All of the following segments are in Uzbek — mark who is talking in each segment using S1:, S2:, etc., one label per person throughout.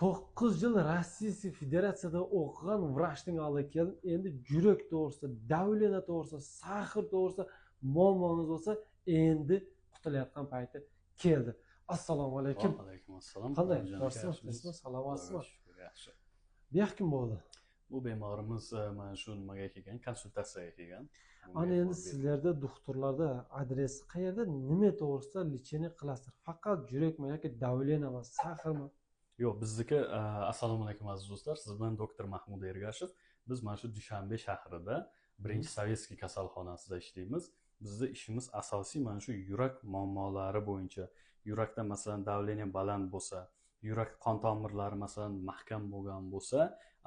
S1: 9 yil Rossiya Federatsiyada o'qigan vrachning oldiga keldim. Endi yurak to'g'risida, давление to'g'risida, сахар to'g'risida muammongiz bo'lsa, endi qutulayotgan payti keldi. Assalomu alaykum.
S2: Alaykum assalom.
S1: Qanday?
S2: Jon aka,
S1: Yaxshimi?
S2: yaxshimisiz?
S1: Salomatsizmi?
S2: Xudoga shukur, yaxshi.
S1: Bu yoq kim bo'ldi?
S2: Bu bemorimiz mana shu nimaga kelgan, konsultatsiyaga kelgan. Bunga
S1: Ana endi
S2: e'tibor berdik.
S1: Sizlarda doktorlarda adresi qayerda, nima to'g'risida лечение qilasizlar? Faqat yurakmi yoki давление mi, сахар mi?
S2: Yo'q, bizniki assalomu alaykum, aziz do'stlar. Siz bilan doktor Mahmud Ergashev. Biz mana shu Dushanbe shahrida birinchi Советский kasalxonasida ishlaymiz. Bizni ishimiz asosiy mana shu yurak muammolari bo'yicha. Yurakda, masalan, давление baland bo'lsa, yurak qon tomirlari, masalan, mahkam bo'lgan bo'lsa,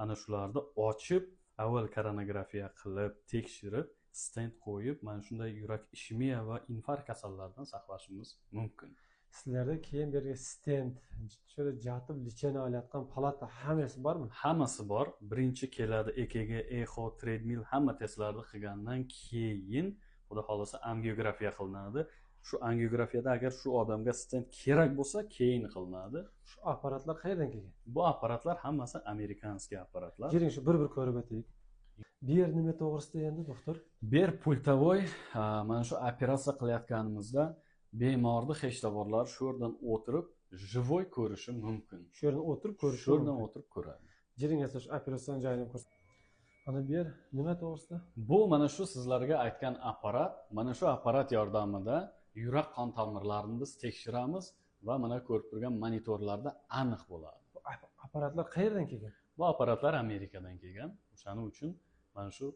S2: ana shularni ochib, avval koronarografiya qilib, tekshirib, stent qo'yib, mana shunday yurak ishemiya va infarkt kasallaridan saqlashimiz mumkin.
S1: Sizlarda keyin bu yerga stent, shuni jatib лечение olayotgan palata, hammasi bormi?
S2: Hammasi bor. Birinchi keladi EKG, echo, treadmill, hamma testlarni qilgandan keyin, xudo xohlasa, angiografiya qilinadi. Shu angiografiyada agar shu odamga stent kerak bo'lsa, keyin qilinadi.
S1: Shu apparatlar qayerdan kelgan?
S2: Bu apparatlar hammasi американский apparatlar.
S1: Keling, shu bir bir ko'rib o'taylik. Bu yer nima to'g'risida endi, doktor?
S2: Bu yer пультовой. Mana shu operatsiya qilayotganimizda bemorni xeshtaborlari shu yerdan o'tirib, живой ko'rishi mumkin.
S1: Shu yerdan o'tirib ko'rish
S2: Shu yerdan
S1: mumkin.
S2: o'tirib ko'radi.
S1: Jiring esa shu operatsion joyini ko'rs. Mana bu yer nima to'g'risida?
S2: Bu mana shu sizlarga aytgan apparat. Mana shu apparat yordamida yurak qon tomirlarini biz tekshiramiz va mana ko'rib turgan monitorlarda aniq bo'ladi.
S1: Bu apparatlar qayerdan kelgan?
S2: Bu apparatlar Amerikadan kelgan. O'shaning uchun mana shu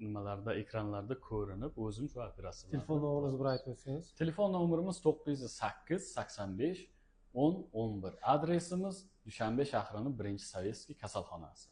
S2: nimalarda, ekranlarda ko'rinib, o'zim shu operatsiyalarni
S1: Telefon nomeringizni bir aytib o'tsangiz.
S2: Telefon nomerimiz 908 85 10 11. Adresimiz Dushanbe shahrini birinchi Советский kasalxonasi.